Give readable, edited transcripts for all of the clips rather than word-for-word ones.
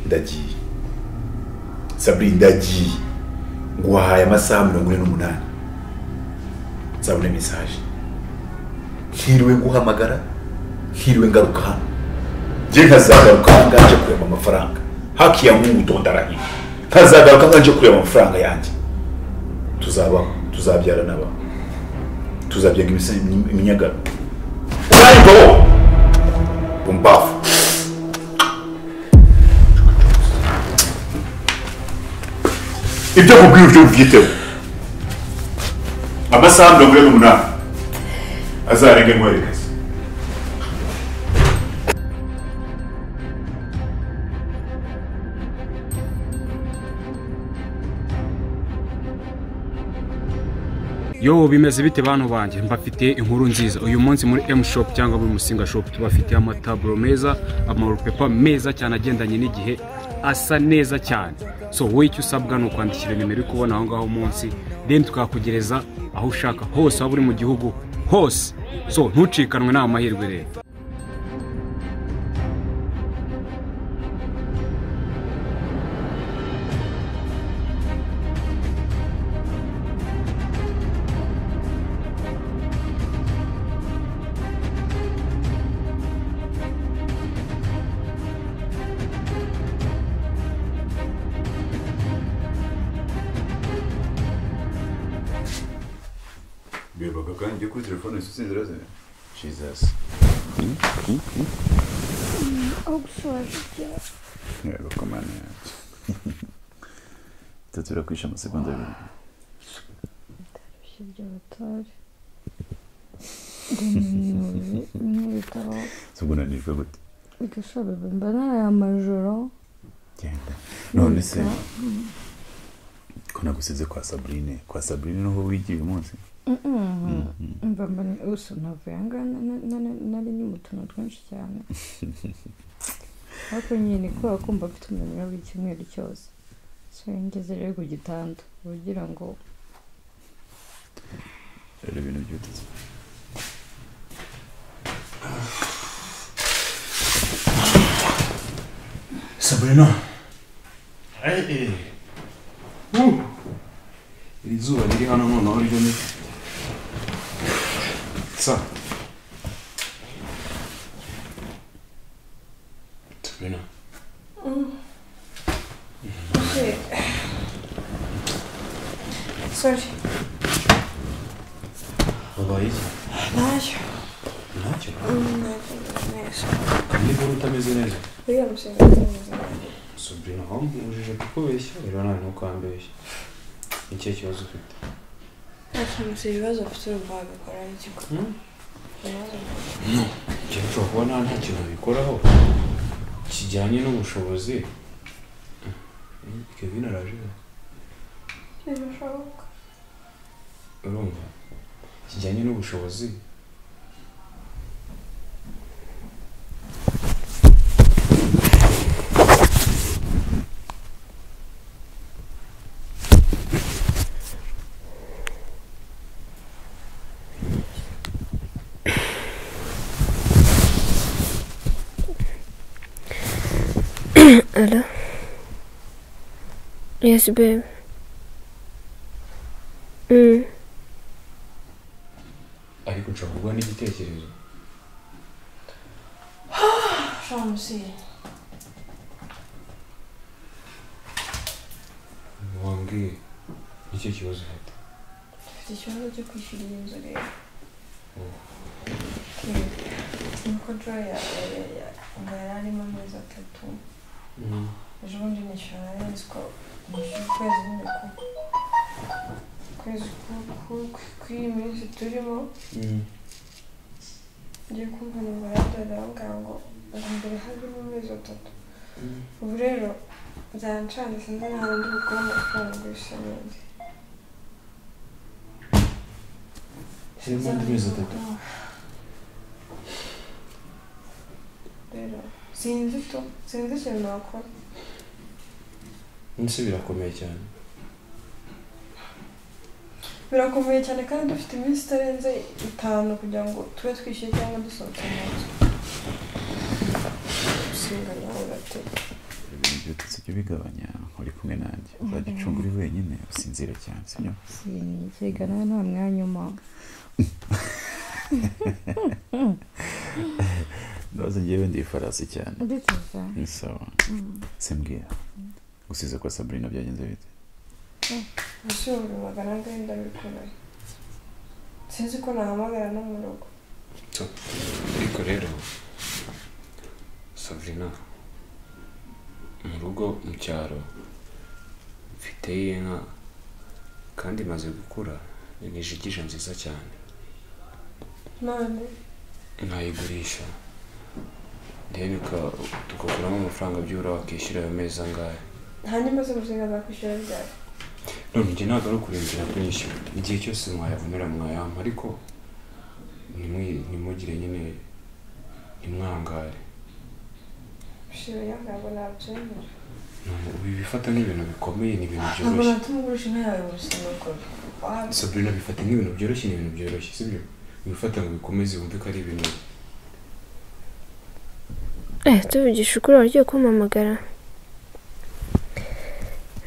Ndagiye. Sabrine ndagiye. Nguhaye amasaha 48. Nzabona message. Ntiriwe nguhamagara, ntiriwe ngaruka hano. Njye nkazagaruka nganje kureba amafaranga. Haki ya Mungu ndondarahiye. Nkazagaruka nganje kureba amafaranga yanjye. Tuzabaho, tuzabyara naba. Tuzabyaga iminyagano. Urayimbo! Pumbafu. Ibyo kubwira ibyo ubyiteho. Amasaha 48 azarenge nkwerekeza. Yo bimeze bite bantu banjye, mbafitiye inkuru nziza. Uyu munsi muri M Shop cyangwa muri Musinga Shop tubafitiye amataburo meza, amarupepa meza cyane agendanye n'igihe, asa neza cyane. So wowe icyo usabwa ni ukwandikira nimero uri kubona aho ngaho munsi, then tukakugereza aho ushaka hose, waba uri mu gihugu hose. So ntucikanwe n'amahirwe rero. Kandi kuri telefone usinzira se? Jesus. Yego komana. Tatura kwisha amasegonda abiri. Subunanirwe gute? Bigashoboka mba naraye amajoro. Genda. None se ko nagusize kwa Sabrine, kwa Sabrine niho wigiye uyu munsi? Mba mbona usa navuye nari ni mu tuntu twinshi cyane. Ariko nyine kubera ko mba mfite umunaniro w'icyumweru cyose. So ngeze rero ku gitanda ugira ngo rero ibintu byutse. Sabrina. Iri zuba riri hano noneho ryo ni sa. Sabrina. Okay. Sorry. Wabaye iki? Ntacyo. Ntacyo? Ntacyo. Niba utameze neza? Uriya mushinga utameze neza. Sabrina, wambujije kukubeshya rero nawe ntukambeshye. Ni ikihe kibazo ufite? Ntacyo, ibibazo mfite urumva wabikora iki? No, njye nshobora kuba nta kintu nabikoraho kijyanye n'ubushobozi. Kevin araje? Ntibishoboka. Urumva kijyanye n'ubushobozi. Hello? Yes, babe. Ariko nshobora kuguha n'igitekerezo. Shamsi. Wambwiye nicyo kibazo ufite? Mfite ikibazo cyo kwishyura iyi nzu rero. Nuko Joy ngo yari arimo amezi 3. Ejo bundi nishyura nari nzi ko nishyura ukwezi nyine ukwezi kw'iyi minsi turimo. Ngiye kumva numva arambwira ngo mbere harimo amezi 3. Ubu rero byancanze sinzi n'ahantu ndi bukure amafaranga ngo bishe neza. Harimo andi mezi 3. Rero sinzi tu, sinzi ikintu nakora. Nse birakomeye cyane. Birakomeye cyane kandi dufite iminsi itarenze 5 kugira ngo tube twishyuye cyangwa dusohoke mu nzu. Usinga nawe urateka. Ibintu Ujye ubigabanya uri kumwe nanjye. Uzajya ucunga uri wenyine usinzire cyane, sibyo? Sinikega nawe nta mwanya umpa. Ndabaza njyewe ndi ifarasi cyane. Nditeza. Ni sawa. Simbwira. Gusize kwa Sabrina byagenze bite? Ese 400 ndabikora. Sinzi ko nahamagara no mu rugo. Ariko rero Sabrina, mu rugo mu cyaro mfite inka kandi imaze gukura, ni ijigija nziza cyane. None nkayigurisha then tugakuramo amafaranga by'ura wakishyura ayo mezi angahe? Hanyuma se Musinga azakwishyura ryari? None njye ntabwo ari ukurindira kunyishyura, igihe cyose mwayabonera mwayampa, ariko ntimugire nyine ntimwangare. Shira ntabwo nabyemera. None ubu bifata nk'ibintu bikomeye, ni ibintu Ntabwo byoroshye. natuma ugurisha inka yawe Musinga ukora. Sabrina, bifata nk'ibintu byoroshye, ni ibintu byoroshye, sibyo? Wifata ngo bikomeze wumve ko ari ibintu. Tuvugisha ukuri wagiye kumpamagara.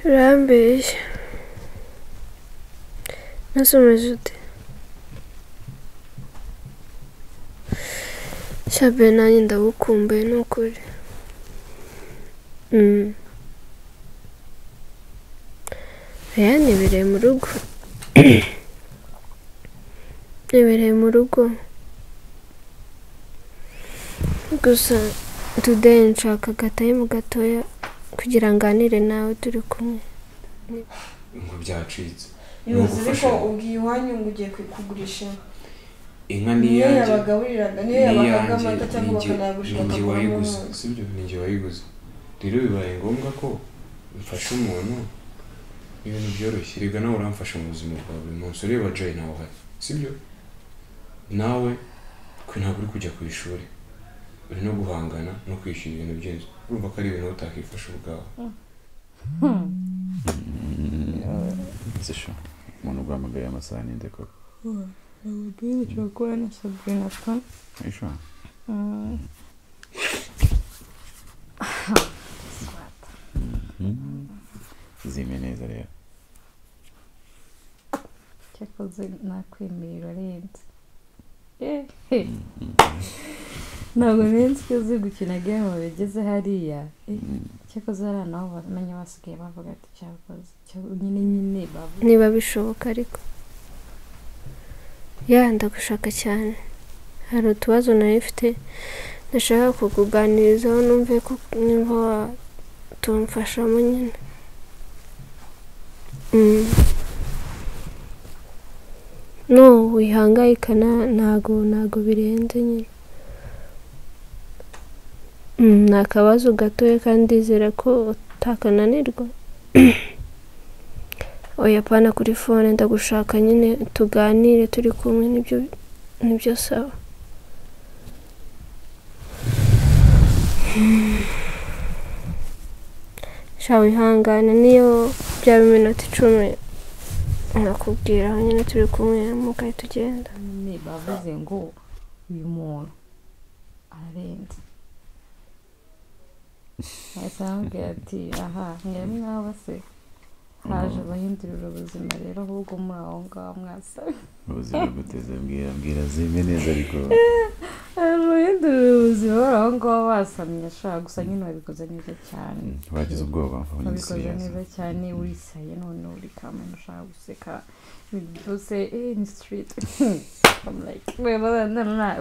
Urambeshya. Nasumeje ute? Shabe nanjye ndagukumbuye ni ukuri. Aya nibereye mu rugo. Nibereye mu rugo. Gusa today nshaka agatayimu gatoya kugira nganire nawe turi kumwe. Ngo byacitse. Ibaze ariko ubwiye iwanyu ngo ugiye kugurisha inka. Inka ni Niyo iyanjye. yabagaburiraga, niyo yabahaga amata cyangwa bakanayagurisha Ninjye bakakuramo wayiguze, umunyu. sibyo? Ninjye wayiguze. Rero bibaye ngombwa ko mfasha umuntu ibintu byoroshye. Rega nawe uramfasha mu buzima bwa buri munsi. Ureba Jay nawe uhari, sibyo? Nawe twe ntabwo uri kujya ku ishuri, uri no guhangana no kwishyura ibintu by'inzu. Urumva ko ari ibintu utakifasha ubwawe. Sisho, umuntu uguhamagaye amasaha ni nde koko? Ushobora kuba na Sabrina pe. Isho? Zime neza rero. Cyakoze nakwemera urarenze. Ntabwo nzi ko uzi gukina game bigeze hariya. Cyakoze hari nabo bamenya basigaye bavuga ati cyakoze nyine nyine bavuga. Niba bishoboka ariko. Ya ndagushaka cyane. Hari utubazo nari mfite ndashaka kukuganirizaho numve ko nimba tumfashamo nyine. No wihangayika ntago birenze nyine. Ni akabazo gatoya kandi ndizera ko utakananirwa. Oya pana kuri phone, ndagushaka nyine tuganire turi kumwe, nibyo sawa. Sha wihangane niyo byaba iminota 10 nakubwira aho nyine turi kumwe mugahita tugenda. Nyine bavuze ngo uyu muntu ararenze. Ahise ambwira ati aha mwe mwaba se haje abahindurira ubuzima rero, ahubwo muri aho ngaho mwasabye. Ubuzima guteze mbwira zime neza ariko. Abahindurira ubuzima bari aho ngaho basamye ashaka gusa nyine babikoze neza cyane. Bagize ubwoba babikoze neza cyane, urisaye none uri kamena ushaka guseka ibintu byose ni street. I'm like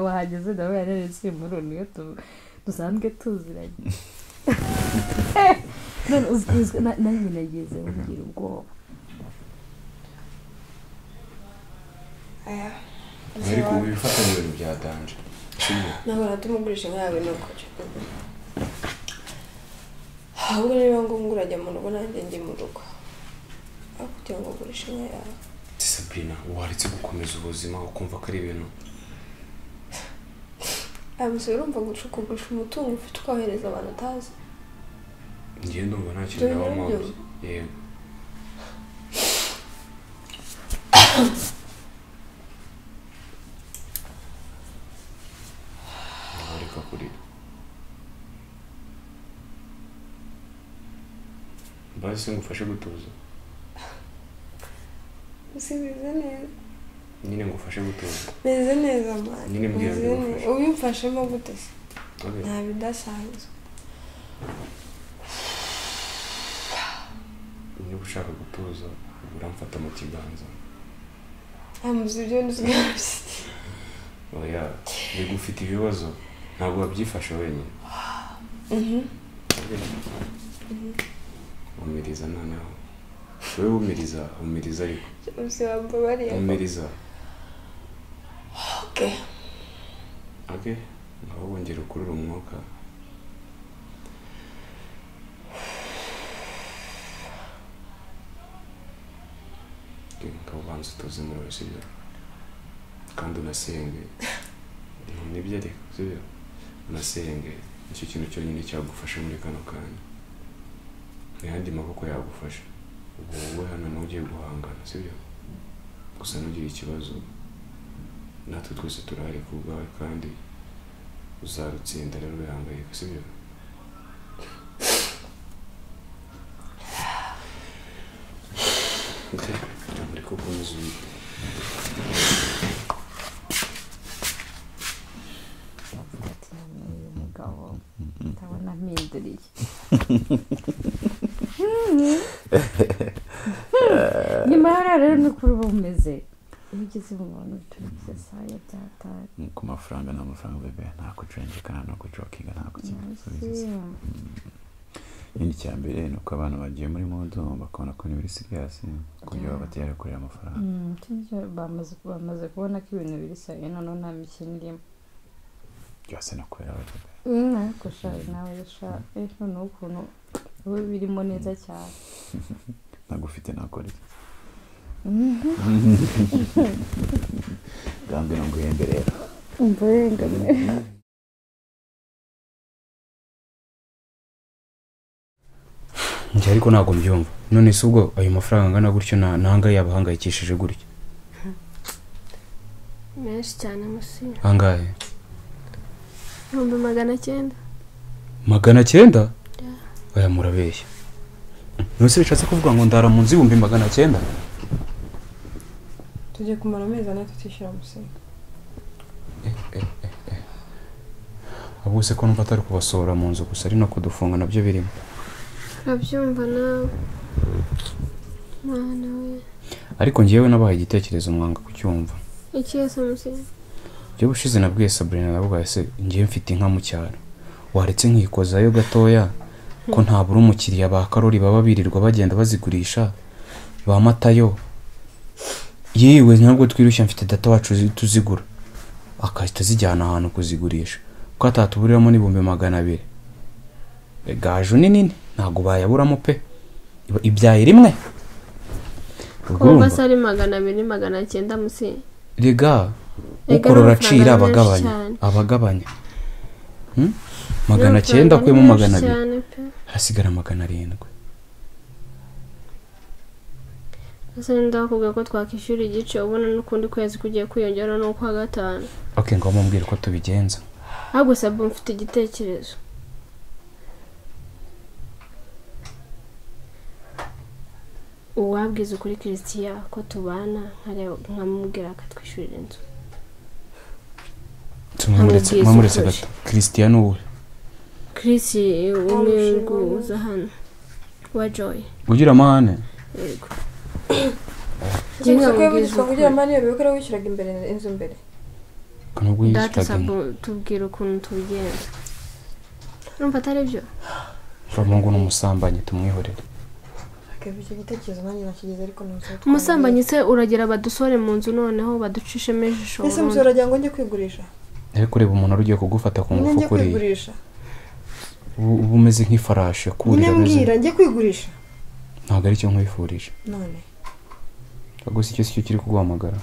wahageze nawe yareretse muri niyo dusanzwe tuziranye. None uzi nanjye nageze ngira ubwoba. Aya. Ariko ubu bifata ibintu bya danje. Ntabwo natuma ugurisha inka yawe ni ukuri. Ahubwo niba ngombwa urajya mu rugo nanjye njye mu rugo. Aho kugira ngo ugurishe inka yawe. Sabrina, waretse gukomeza ubuzima ukumva ko ari ibintu. Aya urumva kugurisha umutungo ufite ukohereza abantu utazi. Njye ndumva nta kintu naba mpamvu. Yego. Reka kurira. Basi ngufashe gutuza. Musi meze neza. Nyine ngufashe gutuza. Meze neza mwana. Nyine mbwira ngufashe. Ubimfashemo gute se? Nta bidasanzwe. Niba ushaka gutuza uramfata mu kiganza. Amuzi ibyo ntusigaye. Oya, niba ufite ibibazo ntabwo wabyifashe wenyine. Umiriza noneho. Wowe umiriza, umiriza ariko. Umiriza. Okay. Okay, ngaho wongera ukurura umwuka. Ngaho ubanza utuze muri wese ibyo. Kandi unasenge. Nibyo ariko, sibyo? Unasenge. Nicyo kintu cyonyine cyagufasha muri kano kanya. Ntihandi maboko yagufasha. Ubwo wowe hano ntugiye guhangana, sibyo? Gusa ntugire ikibazo. Natwe twese turahari ku bwawe kandi uzarutsinda rero wihangayika, sibyo? Okay, ariko ukomeze uyite. Uyu mugabo ndabona mpinduriye. Nyuma hariya rero ni kuri uba umeze. Iyo ugeze mu bantu biturutse saya byatari. Ku mafaranga ni amafaranga bebe, nta kujenjeka, nta kujokinga, nta gukina. Ikindi cya mbere ni uko abantu bagiye muri mudu bakabona ko ni biri serious kuburyo baba batari kurira amafaranga. Bamaze kubona ko ibintu biri serious noneho nta mikino irimo. Byose no kubera bebe. Ariko sha nawe sha noneho ukuntu wowe birimo neza cyane. Ntabwo ufite nakora iki. Gambi nguhembe rero. Umva. Njye ariko ntabwo mbyumva. None se ubwo ayo mafaranga angana gutyo nanga yabahangayikishije gutyo? Menshi cyane musi. Angahe? 900,000. 900? Oya murabeshya. None se bishatse kuvuga ngo ndara mu nzu 900,000? Tugiye kumara amezi ane tutishyura musi. Abo se ko numva atari kubasohora mu nzu gusa ari no kudufunga nabyo birimo. Urabyumva nawe. Mwana we. Ariko njyewe nabahaye igitekerezo mwanga kucyumva. Ikihe se musi? Njyewe ushize nabwiye Sabrina navuga ese njyewe mfite inka mu cyaro. Waretse nkikozayo gatoya ko ntabura umukiriya ba Karori baba birirwa bagenda bazigurisha ba Matayo. Yewe ntabwo twirushya mfite data wacu tuzigura. Akahita zijyana ahantu kuzigurisha. Ko atatuburiramo n'200,000. Gaju ni nini ntabwo bayaburamo pe. Ibyaye rimwe. Kuba sari 200 900 musi. Rega ukorora acira abagabanya abagabanya. 900 kuyemo 200. Hasigara 700. Ese ndakubwira ko twakishyura igice ubona n'ukundi kwezi kugiye kwiyongera no kwa gatanu. Okay, ngo mumbwire ko tubigenza. Ahubwo Sabu mfite igitekerezo. Uwabwiza ukuri Christian ko tubana nkamubwira akatwishyurira inzu. Tumuretse gato. Christian uwe. Chris umwe uza hano wa Joy. Ugira amahane? Yego. Kugira amahane yo bikora wishyuraga imbere inzu mbere. Nubwo yishyuraga. Tubwira ukuntu tubigenza. Urumva atari byo? Mungu n'umusambanyi tumwihorere. Umusambanyi se uragera badusore mu nzu noneho baducishemo ijisho. Ese muzi uragira ngo njye kwigurisha? Ariko ureba umuntu ugiye kugufata ku ngufu kuri. Ubu umeze nk'ifarashi kurira ameze. Mbwira njye kwigurisha. Ntabwo ari cyo nkwifurije. None. Gusa icyo sicyo kiri kuguhamagara.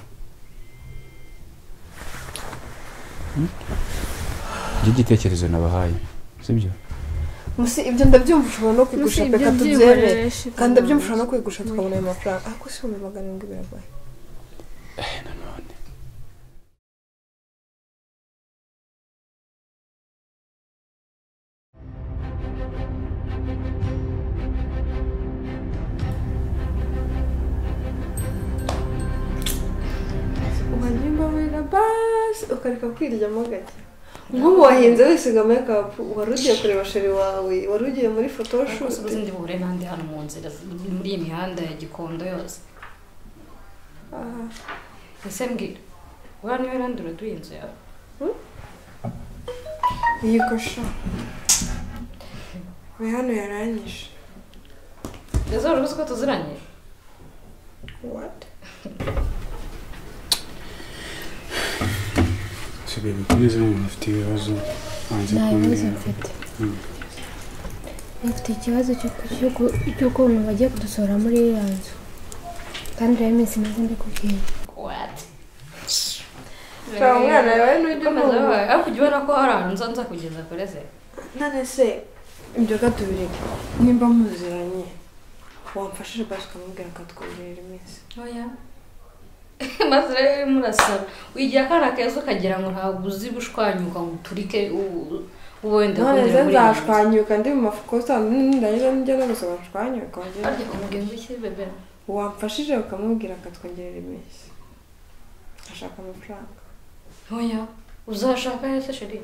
Njye igitekerezo nabahaye, sibyo? Musi ibyo ndabyumva ushobora no kwigurisha peka tubyemere. Kandi ndabyumva ushobora no kwigurisha tukabona ayo mafaranga. Ariko si 700 biragoye. Nanone. Ukareka kwiryamo gake. Nk'ubu wahinze wisiga makeup, wari ugiye kureba chéri wawe, wari ugiye muri photoshoot. Ariko ndi buhure n'andi hano mu nzira muri iyi mihanda ya Gikondo yose. Aha. Ese mbwira, uriya niwe randura duye inzu yawe? Iyi kosha. We hano yaranyishe. Ese wari uzi ko tuziranye? What? Sigaye bikomeze n'umuntu ufite ibibazo hanze Nta bibazo kumbwira. mfite. Mfite ikibazo cy'ukuntu bagiye kudusohora muri iriya nzu. Kandi rero iminsi maze mbikubwira. What? Shaka umwana wawe n'ujya Komeza umwumva. wowe. Ariko ujya ubona ko hari ahantu nza kugeza kure se? None se ibyo katubireke, nimba muziranye wamfashije basi ukamubwira akatwongerera iminsi. Oya. Maze rero urimo urasaba wigira akana keza ukagira ngo ntabwo uzi gushwanyuka ngo uturike ubu wenda None kongera se muri iyi nzu. nzashwanyuka ndi mu makosa nindangiza njya no gusaba nshwanyuka wongere. Harya umubwira ngo iki bebe? Wamfashije ukamubwira akatwongerera iminsi. Ashaka amafaranga. Oya. Uzashaka he se chéri?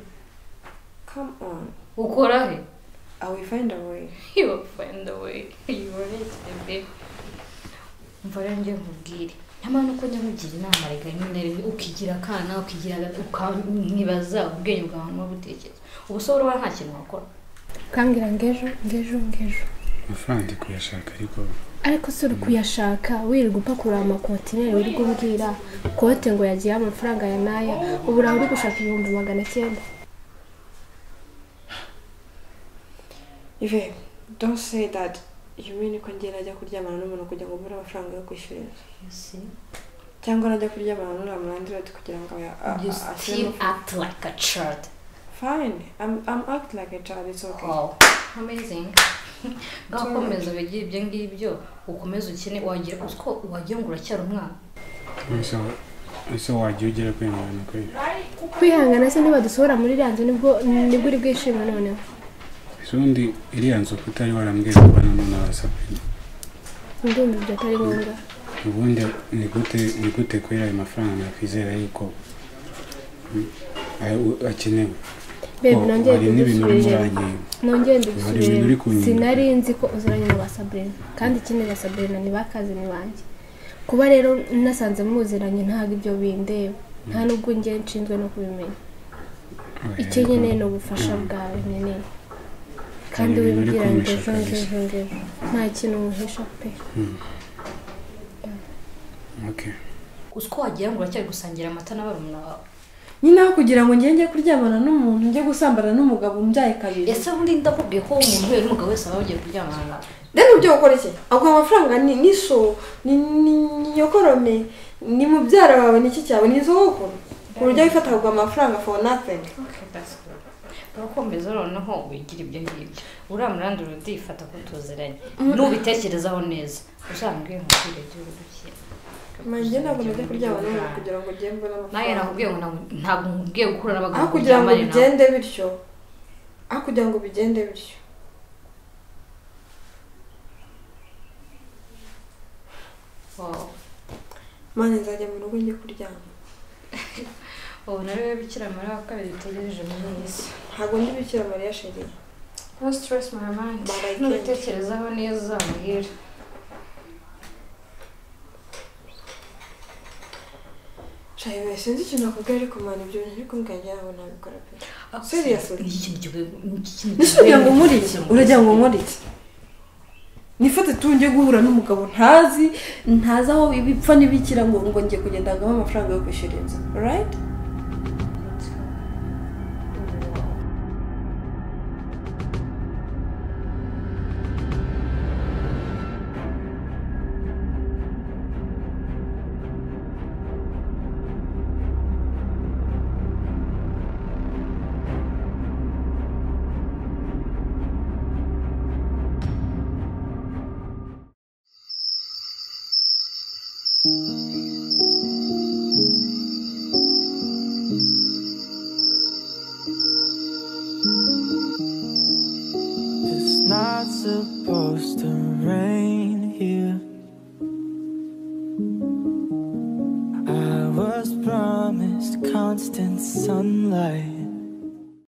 Come on. Ukora he? I will find a way. You will find a way. You are it, bebe. Umva rero njye nkubwire. Nyamara nuko njya nkugira inama reka rimwe na rimwe ukigira akana ukigira ukankibaza ubwenge bwawe no gutekereza. Ubu se urabona nta kintu wakora. Ukambwira ngo ejo, ngo ejo, ngo ejo. Amafaranga ndi kuyashaka ariko Ariko si uri kuyashaka wirirwa upakurura amakontineri uri kumbwira kote ngo yagiyeho amafaranga ya n'aya, ubu uraho uri gushaka 900,000. Ive, don't say that. You mean ko njye najya kuryamana n'umuntu kugira ngo mbone amafaranga yo kwishyura inzu? You see? Cyangwa najya kuryamana n'uriya mulandlord kugira ngo You ashyire still amafaranga. act like a child. Fine. I'm act like a child. It's okay. Wow. Amazing. Ngaho komeza wigire ibyo ngibyo ukomeze ukine wagira uziko wagira ngo uracyari umwana. ese wajya ugira kwihangana kweli. Kwihangana se nibadusohora muri iriya nzu nibwo uri bwishime noneho. Ese ubundi iriya nzu ko utari warambwiye kubana na Sabrina? Ndumva ibyo atari ngombwa. Ubundi ni gute kubera ayo mafaranga nakwizera yuko akenewe? Babe, nongeye Hari n'ibintu urimo mbigusubiremo. uranyima. Nongeye Hari ibintu mbigusubiremo. uri kunyima. Sinari nzi ko uziranye na ba Sabrina. Kandi ikindi ba Sabrina ni bakazi ni banjye. Kuba rero nasanze muziranye ntabwo ibyo bindeba. Nta nubwo njye nshinzwe no kubimenya. Icyo nkeneye ni ubufasha bwawe nkeneye. Kandi Hari ibintu uri wibwira ngo kumpisha ejo kabisa. ngejo ngejo. Nta kintu nkuhisha pe. Okay. Uziko wagira ngo uracyari gusangira amata na barumuna bawe. Nyine aho kugira ngo njye kuryamana n'umuntu njye gusambana n'umugabo umbyaye kabiri. Ese ubundi ndakubwiye ko umuntu uhuye n'umugabo wese aba yagiye kuryamana nawe. Rero ibyo ukora iki? Aguha amafaranga ni so, ni nyokorome, ni mubyara wawe, ni iki cyawe, ni sogokuru. Ku buryo wifata akaguha amafaranga for nothing. Okay, that's good. Urakomeza noneho wigira ibyo ngibyo. Uriya murandura udifata ko tuziranye. Nubitekerezaho neza. Uzambwire nkubwire ibyo uri. Manjye ntabwo najya kuryamana n'umuntu kugira ngo njye mbone Nawe amafaranga. nakubwiye ngo ntabwo nkubwiye gukura n'abagabo Aho kugira ngo uryamane nabo. bigende bityo. Aho kugira ngo bigende bityo. Wow. Mane nzajya mu rugo njye kuryama. Ubu rero Bikira Mariya wa kabiri dutegereje muri iyi si. Ntabwo ndi Bikira Mariya chérie. No stress my mind. But I can't. Nubitekerezaho neza uzambwire. Shayiwe sinzi ikintu nakubwira ariko mwana ibyo bintu uri kumbwira njye ntabwo nabikora pe. Seriously. Ni ikintu gikwiye Ese uragira ngo nkore iki? Uragira ngo nkore iki? Nifate tunge guhura n'umugabo ntazi aho ibipfa n'ibikira ngo ngiye kugenda ngaho amafaranga yo kwishyura inzu. Right? It's not supposed to rain here. I was promised constant. Constant sunlight.